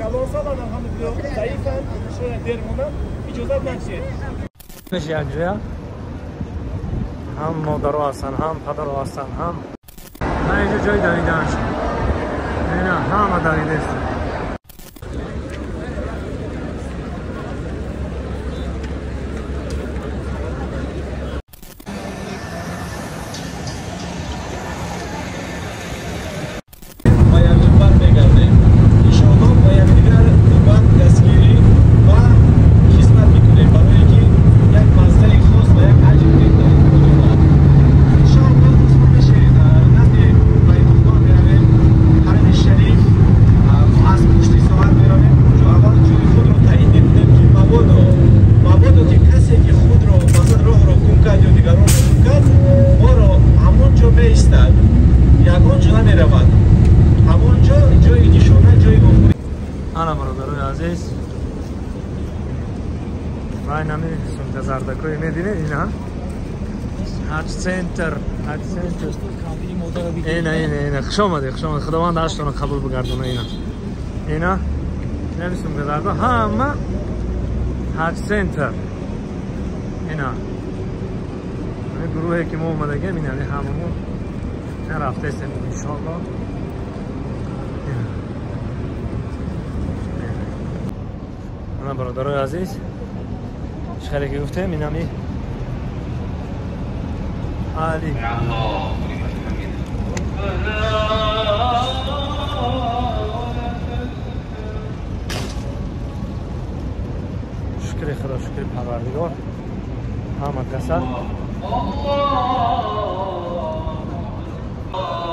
Калонсолон алҳамдулиллоҳ заифанд, шояд дер монанд, иҷозат надиҳед. Якҷоя ҳам модаро ҳастанд, ҳам падаро ҳастанд, ҳам ман инҷо ҷои давидааш. Ина ҳама давидааст. Ана бародарои азиз, вай нами сумка-зардакое мебинед, ина ҳаҷ центр, ҳаҷ центр. Ина, ина, ина, хуш омадед, хуш омадед. Худованд ҳаҷтонро қабул бигардона. Ина, ина, инами сумка-зарда ҳама ҳаҷ центр. Ина ин гурӯҳе ки мо омадагем, ина ҳамамо рафтаистем иншоаллоҳ. Ана бародарои азиз, чӣ хеле ки гуфтем, инами али шукри Худо, шукри Парвардигор, ҳама каса.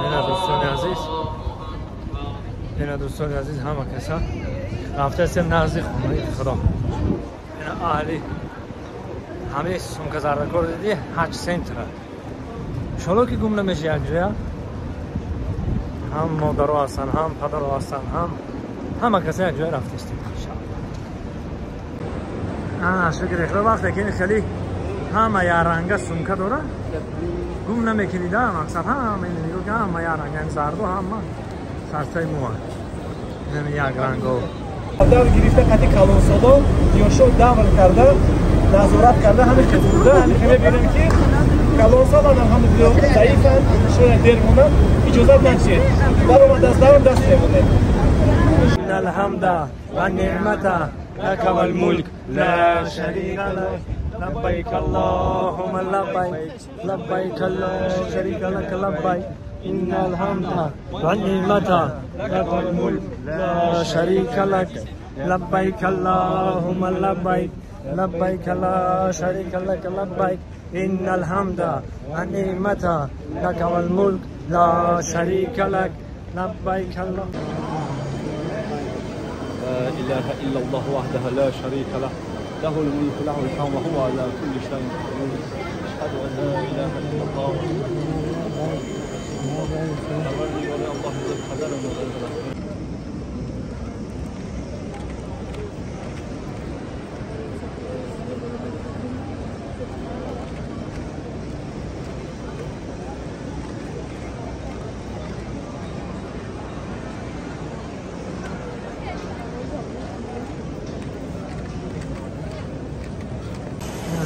Ина дӯстони азиз, ина дӯстони азиз, ҳама каса рафтаистем назди хонаи Худо. Ина аҳли ҳамаи сумка-зардакор диди ҳаҷ центра. Иншоаллоҳ ки гум намеши якҷоя. Ҳам модаро ҳастанд, ҳам падаро ҳастанд, ҳам ҳама каса якҷоя рафтаистем иншоаллоҳ. Ана шукри Худо, вақте ки ин хеле ҳама якранга сумка дора, гум намекунӣ да, мақсад ҳама ин нигоҳ ки ҳама якранга, ин зардо ҳама сарчаи муа. Инами якранго. Давр гирифта қати калонсолон ёшо давр карда, назорат карда, ҳами хизмуда, ҳами мебинем ки калонсолон алҳамдулиллоҳ заифанд, шояд дер монанд, иҷозат надиҳед. Баромад аз давр даст мемонед. Алҳамда ва неъмата лака вал мулк ла шарика лак. Лаббайк аллоҳумма лаббайк, лаббайк ла шарика лак лаббайк. إن الحمد والنعمة لك والملك لا شريك لك. لبيك اللهم لبيك، لبيك لا شريك لك لبيك. إن الحمد والنعمة لك والملك لا شريك لك. لبيك اللهم. لا إله إلا الله وحده لا شريك له، له الملك له الحمد وهو على كل شيء قدير. أشهد أن لا إله إلا الله.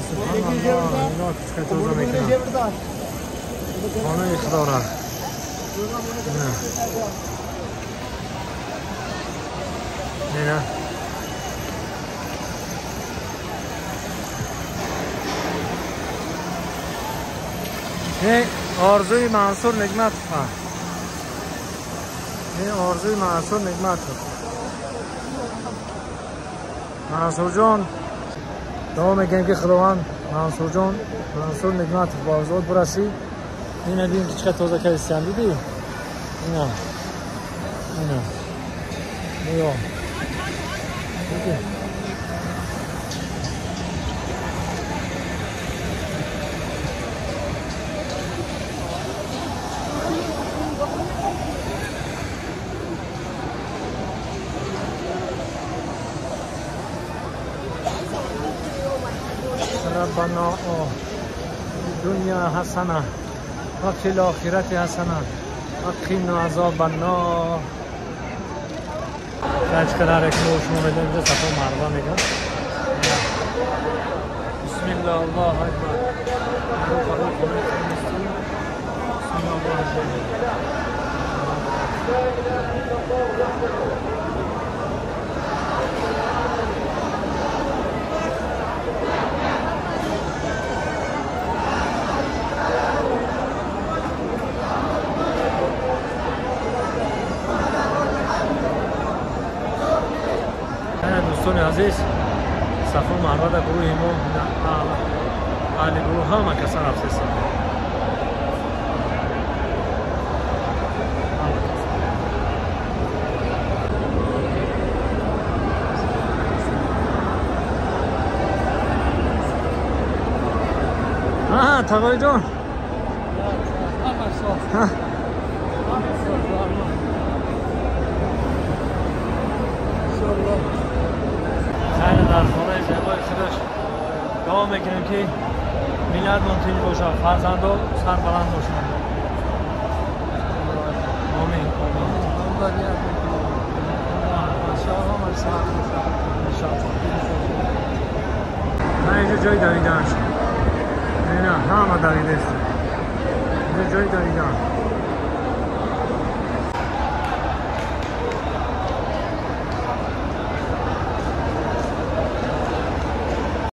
سبحان الله، تازه میکنم خانه خدا را. نه نه، آرزوی منصور نگمت. این آرزوی منصور نگمت. منصور جان دعا میکنیم که خداوند منصور جان، منصور نگمت با آزاد برسی. اینه دیدیم که چقدر تازه کردی، دیدی؟ اینا اینا نگاه دیدی؟ ربنا دنیا حسنه و فی الاخرة حسنه و قنا عذاب النار. Шояд чӣ қадар як мо шумо медонем, инҷа Сафо Марва мегӯянд. Бисмилла, Аллоҳу акбар. Бисмилла, Аллоҳу акбар. Дӯстони азиз, Сафо Марва дар гурӯҳи мо, аҳли гурӯҳ ҳама каса рафтестанд. Тағоиҷон, хайр, дар хонаи зебои худаш дуо мекунем, ки миллатмон тинҷ бошад, фарзандо сарбаланд бошанд. Омин, омин. На, инҷо ҷои давидааш. Ина ҳама давидест. Инҷо ҷои давидан.